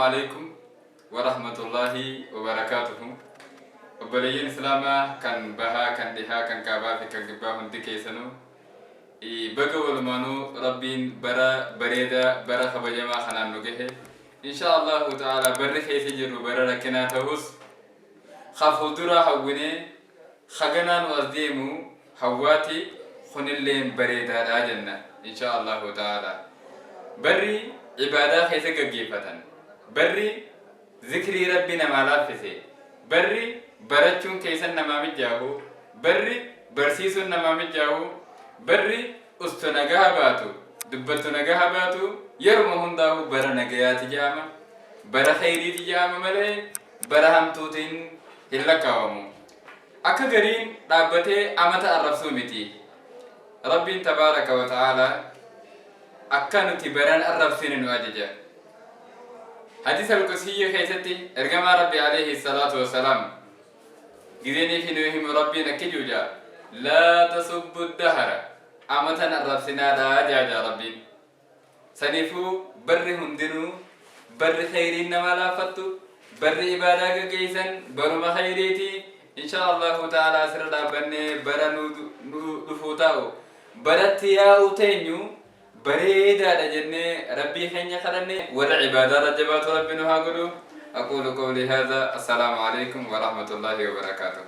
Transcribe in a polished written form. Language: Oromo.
Alaikum wa rahmatullahi wa barakaatuhu. Obboleeyyiin Islaamaa kan bahaa, kan dhihaa, kan kaabaa fi kan kibbaa hundi keessanuu baga walumaanuu Rabbiin bara bareedaa, bara kabajamaa kanaan nu gahe. Insha Allahu ta'ala barri keessa jirru bara rakkinaa ta'us, ka fuulduraa hawwinee ka ganaa nu as deemu hawwaati, kunilleen bareedaadha jenna insha Allahu ta'ala. Barri ibaadaa keessa gaggeeffatan, barri zikrii Rabbi namaa laaffise, barri barachuun keessan namaa mijjaahu, barri barsiisuun namaa mijjaahu, barri ustu nagaha baatu, dubbattu nagaha baatu, yeruma hundaahu bara nagayaati je'ama, bara kheyriiti je'ama malee bara hamtuutiin hin lakkaawamu. Akka gariin dhaabbatee amata arrabsuu miti. Rabbiin tabaaraka wa ta'aalaa akka nuti baran arrabsine nu ajaja. Hadiis al-Qudsiyyii keessatti ergamaa Rabbi alayhi salaatu wassalaam gizeenii fi nu himu Rabbiin akki juuja, laa tasubbu dahara, amatan arrabsinaadha jaaja Rabbiin. Saniifuu barri hundinuu barri kheyriin namaa laaffattu, barri ibaadaa gaggeeysan baruma kheyriiti. Inshaa Allahu ta'aalaa asirra dhaabbannee bara nu dhufuu taa'u baratti yaa'uu teenyu bareedaadha jennee Rabbii keenya kadhanne, warra ibaadaarra jabaatu Rabbi nu haa godhu. Aquulu qawlii haadha, assalaamu aleykum wa rahmatullaahi wa barakaatuh.